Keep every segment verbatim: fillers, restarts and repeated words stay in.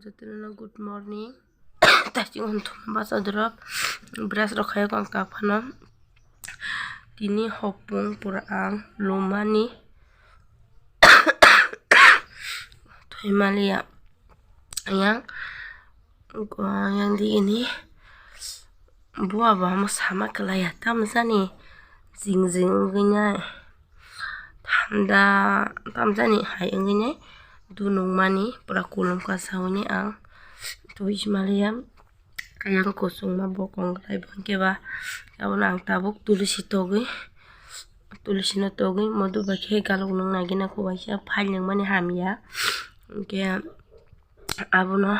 Jotono good morning. Taichung hwn thuma basa dorop brush rok khayo ang tak phano. Tini hopung pura ang lumani thoimaliya yang yang di ini buwa bo amo sama kwlaiya tamjani jing jing wngwi nai. Thanda tamjani hai wngwi nai dunung mani pura kulum kasa wngwi ang twi maliya. Ayang kusung ma bokong rai bangke ba abono ang tabuk tulisi togwi tulisi no togwi modu bai khe galuk nung nai gina kubai khe phai nung mani hamya. Hwnkhe abono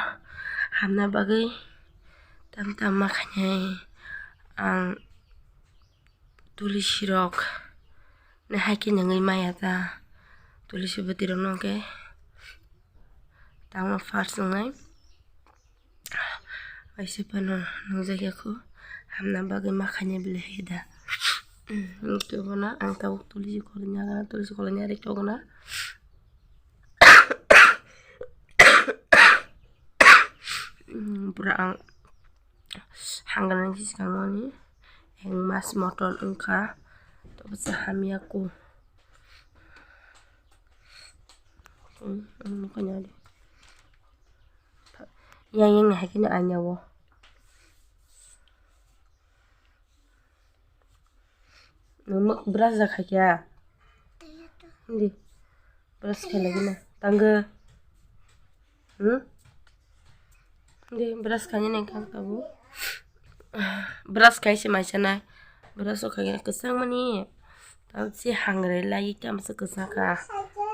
hamna bagwi tam tam ma khainai ang. Tulisi rok ne hai khe nungwi maya ta tulisi bwtwi rok no hwnkhe tamo first wngnai waisa phano nungjakya kho hamna bagwi ma khainai bwlai hai da. Hwnkhe bono ang tabuk tulisi khoroknwi hagana tulisi khoroknwi ari tongna. Pura ang hangana kiskangmani. Eng mas motor wngkha, tobose hamya ku. Yang yang hai khe no anya o. Nwng brush da khaikha? Hindi. Brush khailagina. Tanggo. Hmm? Hindi, brush khaina nang kang tabu. Brush khaise maisa nai. Brush o khaina kwchang mani. Tao si hangre lai tamo se kwchang kha.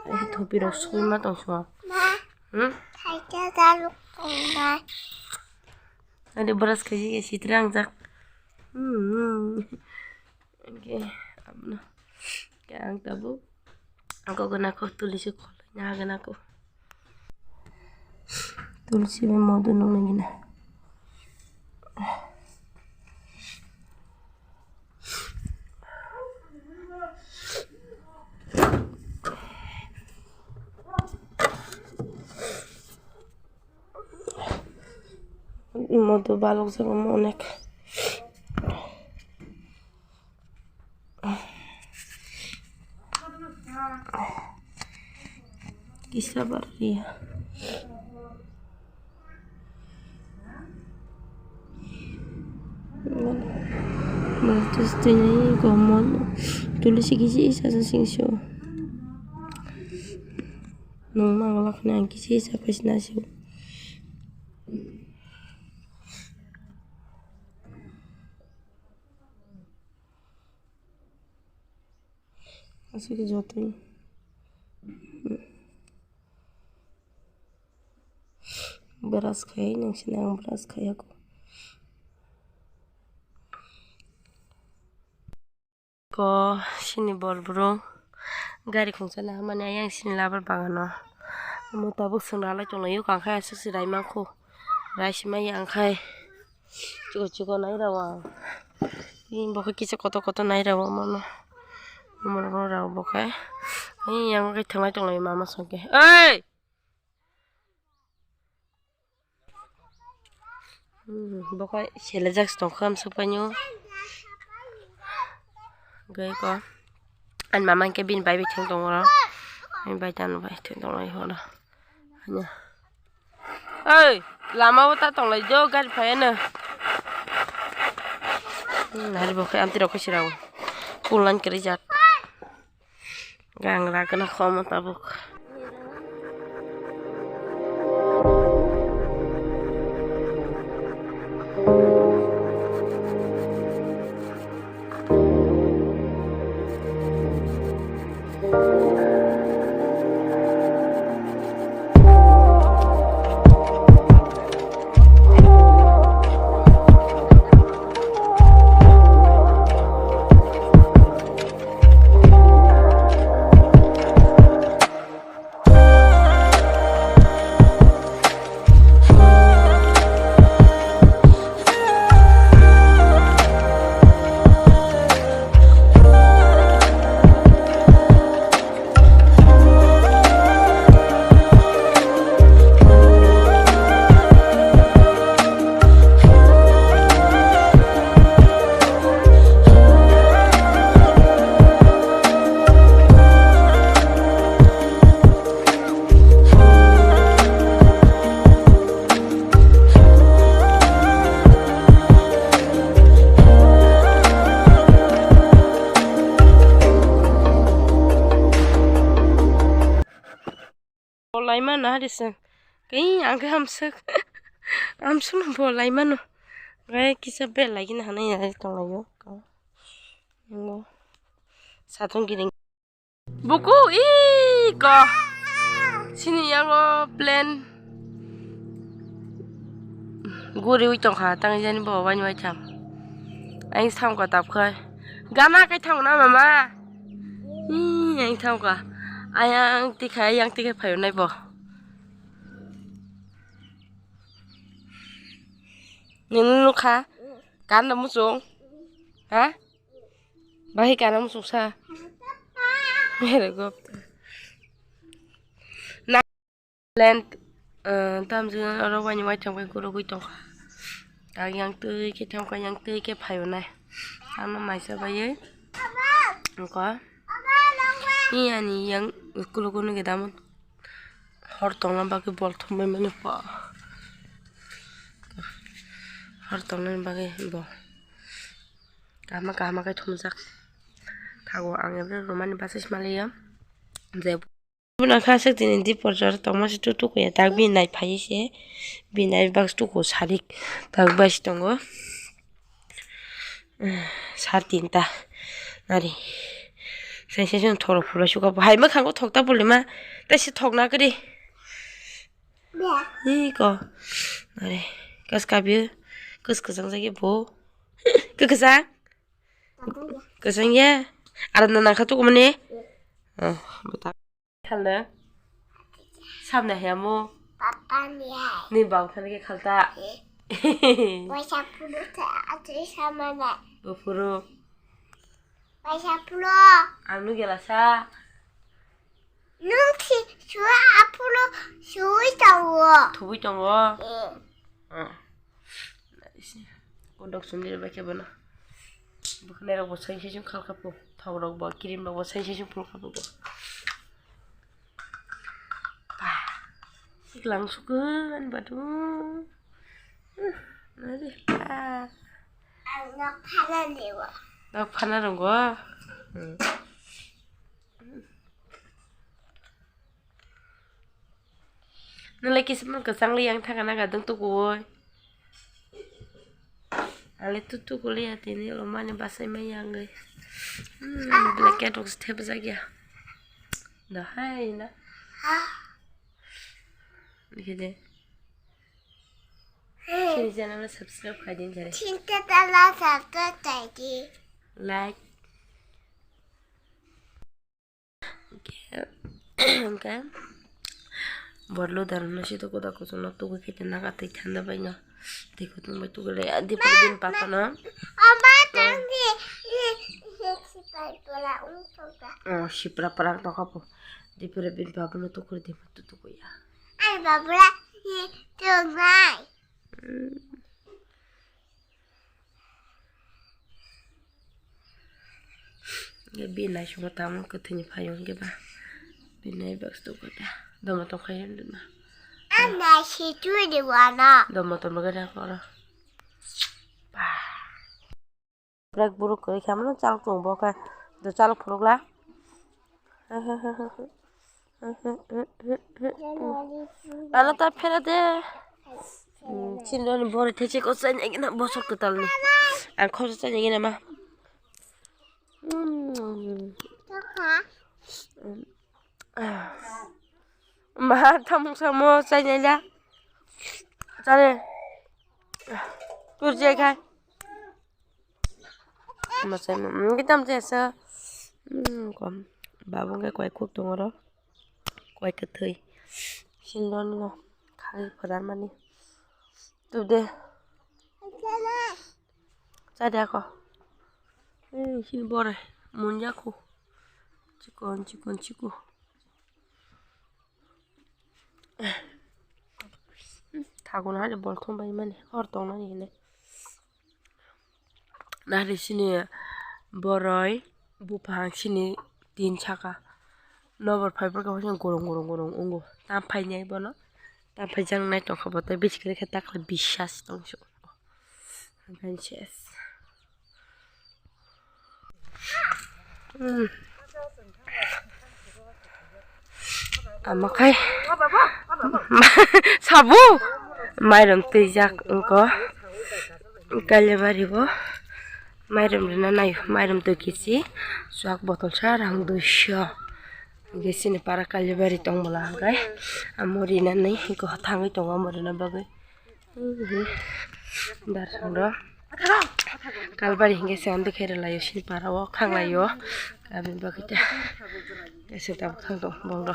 Ai thopi rok soi ma tong so. Hmm? Ade brush khaisi ke sitra ang jak. Hmm. Oke, abno. Ke ang tabu. Ang kok gana ko tulisi khol. Nya gana ko. Tulisi be modu nung nang gina. Modu balok jago mo onek. Kisa barliya. Tulsi kisi isa sa singso. Nung manglak nang kisi isa paisna sio. Aswk jotoi brush khai nang sini ang brush khai ako. Ko sini bor bro gari khungsa na mani ayang sini labar bagano. Omo tabuk swngra lai tonglaio kangkhe aswk se rai mankho rai sima yang khai. Chikon chikon nai rw ang. Bini bokhe kisa kotor kotor nai rw ang mano. Omo rok rw bokhe. Yang khe thanglai tonglaio mama songkhe. Oi! Bokhe selejak tongkha amsuk painio. Gai ko. Ani mama khe bini bai bai thang tongo. Ani bai tano bai thang tongo horo. Hanya. Oi, lama o ta tonglai jo gari phaiya no. Nari bokhe amtwi rok khe sirao. Pulan kiri jat. Gang ragna khomo tabuk. Laimano hari se. Kei ang khe amswk. Amswkno bo laimano. Gai kisa bel lagina hanai ya tonglaio. Ngo. Satung giring. Buku iko. Sini yango plan. Guriwi tongkha, tang jani bo wani wai tham. Ang tham ka tap khai. Gana kai tham na mama. Ih, ang tham ka. Ayang tikhai, yang tikhai phayo nai bo. Nini nukha. Kan da musung. Ha? Bahai kana musuk sa. Mere gop. Na land, eh, tam juna oro wani wai tong kai guro gui tong kha. Ang yang twi khe thang kai yang twi khe phayo nai. Ang no maisa bai. Engko. Ni ani yang kulo kuno ge damun. Hor tongna bagwi bol thumbai mani pa. Hor tongna bagwi bo. Kaham kaham khe thumjak. Thago ang ebra romani basa smalaiya. Je buna kha sik tini di porjar tongma se tutu kuya tak bi nai phai se. Bi nai bak tuku sarik tak bas tongo. Sar tinta. Nari. Sai sai sung thoro phura suka. Hai ma khango thokta pulima. Tai se thokna kri. Iko. Nari. Kas kabir. Kas kasang sagi bo. Ke kasang? Kasang ya. Aram na nangkha tuku mani. Oh, bata. Khalna. Samna hemo. Papa ni hai. Ni bang khana ke khalta. Waisa pulu ta atri samana. Bufuru. Waisa pulu. Ang nu gela sa. Nung si suwa apulu suwi tawo. Thuwi tongo. Eh. Ah. Kodok sundiri bai khe bono. Bwkhanai rok bo sai sai sung khalkha po. Thok rok bo, cream rok bo sai sai sung phulkha po bo. Siklang sukun badu. Nari pa. Ang nok phana lewa. Nok phana rong go. Hmm. Nulai kisamani kwchang li yang thangana gadang tukuoi. Ale tu tuku li ya tini lo mani basai mai yang gai. Hmm, blanket rok se thep jak ya. Da hai na. Dikhe de. Sini channel subscribe khai din jare. Chinta tala subscribe khai di. Like. Hwnkhe, hwnkhe borlo darano sito koda kuchukno tugui khe naga twi thanda baino twi kutung bai tugui lai adi pore bini papa no. Ama tangni sipra pora ung tongka. Oh, sipra pora tongka po. Di pore bini papa no tukur di tu tukuya. Ai babra ni tungai. Hwnkhe bini naisingmo tamo kwthwini phaio hwnkhe ba. Bini nai box tubukha da. Domo tongkha yan dima. Ang naisi twi di wana. Domo tongma gada koro. Ba. Brek buruk kwrwi kha mano chalok chwng bo khe. Do chalok phurukla. Ano ta phera de. Chini roni bore thechik o chaina gina bosok kwtal ni. Ang khoso chaina gina ma. Ma thamung samo chaina la. Chale. Kurje khai. Masai ma, mm, kita masai sa. Mm, kom. Babung ke koi kuk tong oro. Koi ke thui. Sindon no. Khai phadan mani. Tu de. Sa de ako. Mm, sin bore. Mun ya ku. Chikon, chikon, chiku. Thago na hade bol thum bai mani. Hor tong nani hine. Nahri sini boroi buphang sini tin saka. Nobor phai borok khe gorong gorong gorong wngo. Tam phai nai bono. Tam phai jang nai tongkha bo tei bisikre khe takla bisas tong su. Hankhe ses. Hmm. Amakhai sabu mairum twijak wngkha. Kailabari bo mairum rina nai, mairum twi kisi, chuak botol sa rang duiso. Hingke chini para Kailabari tongbola hingke amo rinani hingke thangwi tongo amo rina bagwi. Darsang do Kalbari hingke se ando khe rwlaio sini para o khanglaio. Aboni bagwi ta kaisa tabuk thang tong bong do.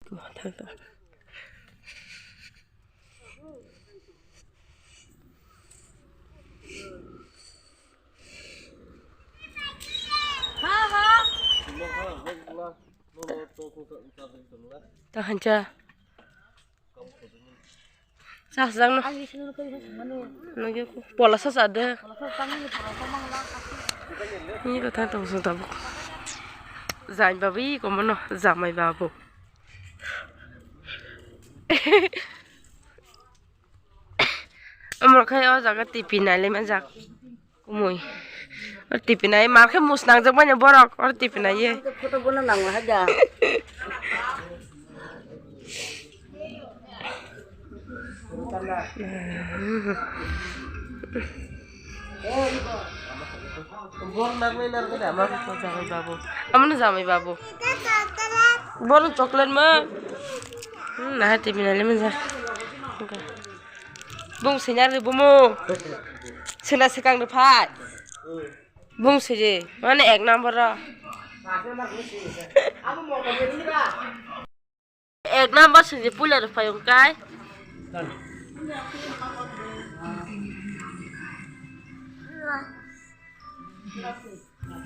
Thang tong. Ta hancha. Sasajak no. Nugui pola sasa de. Ni kotha tong song tabuk. Jai babu i komono jamai babu. Amro khai o jaga tipi naile manjak. Kumui. Or tipi nai, mar khe mus nangjak manya borok, or tipi nai ye. Photo bono nang lahai da. Bor nang nai nang khe da, mar khe jamai babu. Amano jamai babu. Bor chocolate ma. Hmm, nah, tipi nai le manjak. Bung sinyar ni bumu. Sina sekang ni phai. Bung siji. Mane ek number ro. Ek number siji puila ro phai ungkai.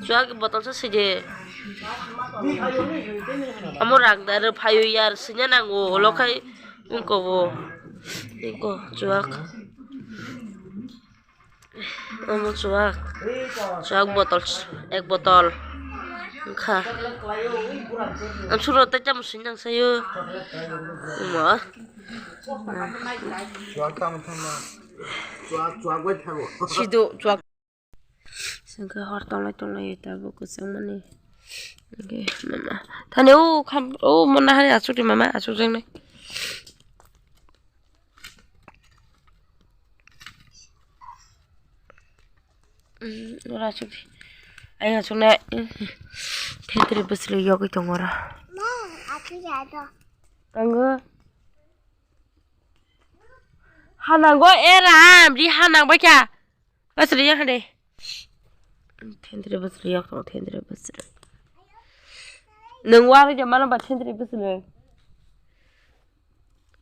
Chuak botol sa sidi. Amo rang da rw phaio yar sinya nango, ulo khai wngko bo. Wngko chuak. Amo chuak. Chuak botol, ek botol. Wngkha. Ang suro tei tamo sinyang sayo. Amo. Chuak tamo tamo. Chuak, chuak bai thango. Sido, chuak. Sengke hor tonglai tonglai tabuk kwchangmani. Hingke mama. Thani o kham, o mona hari asuk di mama, asuk jeng nai. Mm, ora asuk di. Ai asuk nai. Thentri bwswlwi yogwi tongo ora. Ma, asuk ya do. Tango. Hanango era, amri hanang baikha. Basri ya hade. Thentri basri ya ko thentri basri. Nang wari de mana ba thentri basri.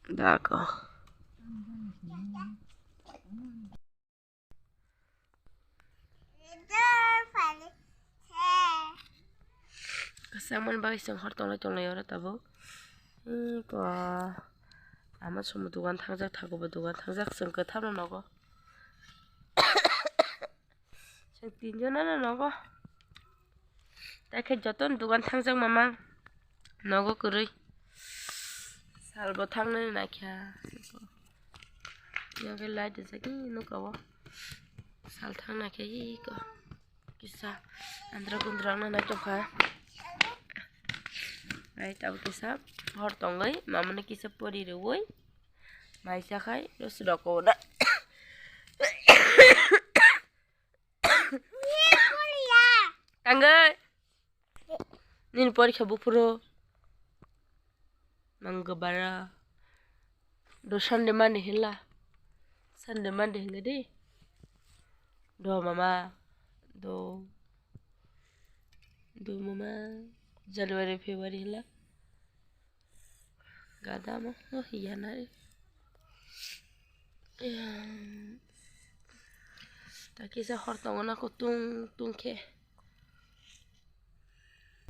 Dako. Kasamani bagwi chwng hor tonglai tonglai oro tabuk. Hmm, to ama somo dogan thangjak, thago bo dogan thangjak, chwng kwthapno nogo. Chwng tinjonano nogo. Tei khe jotono dogan thangjak mamang nogo kwrwi. Salbo thangnani naikha. Yogwi light rijak nukao. Sal thang naikhe iko. Kisa andra gundra wngna nai tongkha. Ai tabuk kisa hor tongwi mamano kisa pori rwui mai chakhai rosrok kona. Tangwi. Nini porikha buphuru. Mangbara. Do Sunday Monday hinla. Sunday Monday hinga di. Do mama. Do. Do mama. January, February hinla. Gadama. Oh, iya nari. Iya. Takisa hor tongo na kutung tung khe.